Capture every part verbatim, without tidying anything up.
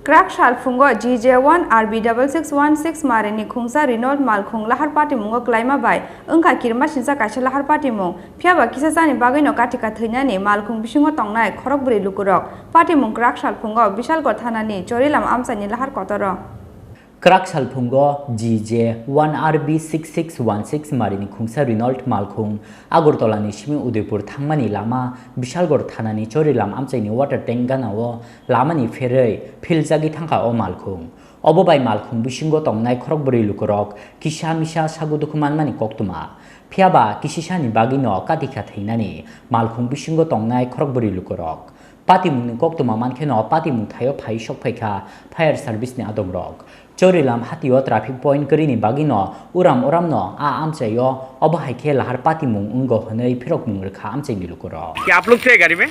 Kwrak sal phungo G J one R B six six one six marini khungsa Renault malkhung lahar patimungo kwlaima bai wngkha kirima sinsa kaisa lahar patimung. Phiya ba kisa chani bagwino katika thwinani malkhung bisingo tongnai khorokbrwi lukurok. Patimung kwrak sal phungo Bishalgarh thanani Chorilam amchaini lahar kotoro. Kwrak sal phungo G J one R B six six one six marini khungsa Renault malkhung Agartala ni simi Udaipur thangmani lama Bishalgarh thanani Chorilam amchaini water tank ganao lamani pherwi philjagwi thangkha o malkhung. Obo bai malkhung bisingo tongnai khorokbrwi lukurok kisa misa sago dukhu manmani koktwma. Phiya ba kisisani bagwino katika thwinani malkhung bisingo tongnai khorokbrwi lukurok. Patimungni koktwma mankheno patimung thaio phai sokphaikha fire service ni adongrok. Chorilam hatio traffic point kwrwini bagwino uram uramno a amchaio obo hai khe lahar patimung wngo hwnwi phirokmung rwkha amchaini lukurok. क्या आप लोग थे गाड़ी में?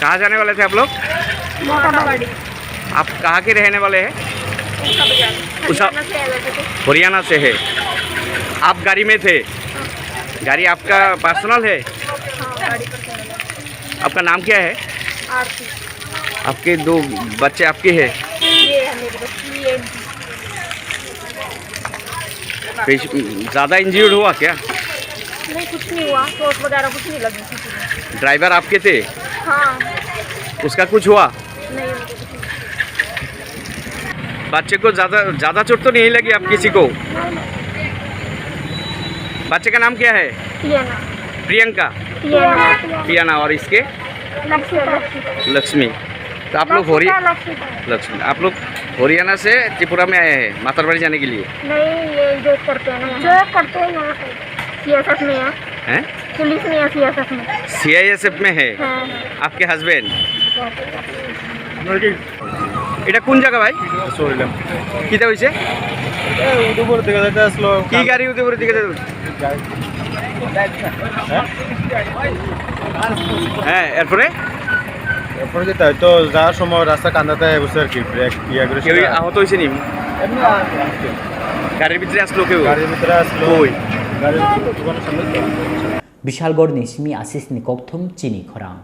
कहाँ जाने वाले थे आप लोग? मोटाबाड़ी। आप कहाँ के रहने वाले हैं? उषा बाजार। उषा हरियाणा से आए हुए थे। हरियाणा से है। आप गाड़ी में थे? गाड़ी आपका पर्सनल है? हाँ, गाड़ी पर्सनल है। आपका नाम क्या है? आरती। आपके दो बच्चे आपके हैं? ये है मेरे बच्चे, ये पेश-, ज़्यादा इंजर्ड हुआ क्या? नहीं, कुछ नहीं हुआ, चोट वगैरह कुछ नहीं लगी किसी को। ड्राइवर आपके थे? हाँ। उसका कुछ हुआ? नहीं, उनको कुछ नहीं। बच्चे को ज़्यादा, ज़्यादा चोट तो नहीं लगी आप किसी को? नहीं, नहीं। बच्चे का नाम क्या है? पियाना। प्रियंका? पियाना। पियाना, और इसके? लक्ष्मी। लक्ष्मी। तो आप लोग हरि-, लक्ष्मी, लक्ष्मी। लक्ष्मी। आप लोग हरियाणा से त्रिपुरा में आए हैं मातारबाड़ी जाने के लिए? नहीं, ये जॉब करते हैं ना यहाँ। जॉब करते हैं यहाँ पे। सीएसएफ में है। हैं? पुलिस में है सीएसएफ में। सीआईएसएफ में है? हाँ। आपके हस्बैंड? এটা কোন জায়গা ভাই? চরিলাম। কিতা হইছে? এই উদয়পুর থেকে যাইতে আসলো। কি গাড়ি উদয়পুর থেকে যাইতে? হ্যাঁ, এরপরে? এরপরে যেটা হয়তো যাওয়ার সময় রাস্তা কান্দাতে বসে আর কি, ব্রেক ইয়ে করে কেউ সেটা। আহত হয়েছে নি? এমনি আর কি। গাড়ির ভিতরে আসলো কেউ? গাড়ির ভিতরে আসলো। কই? গাড়ির দোকানের সামনে তো। Bishalgarh ni simi Ashish ni kokthum chini khorang.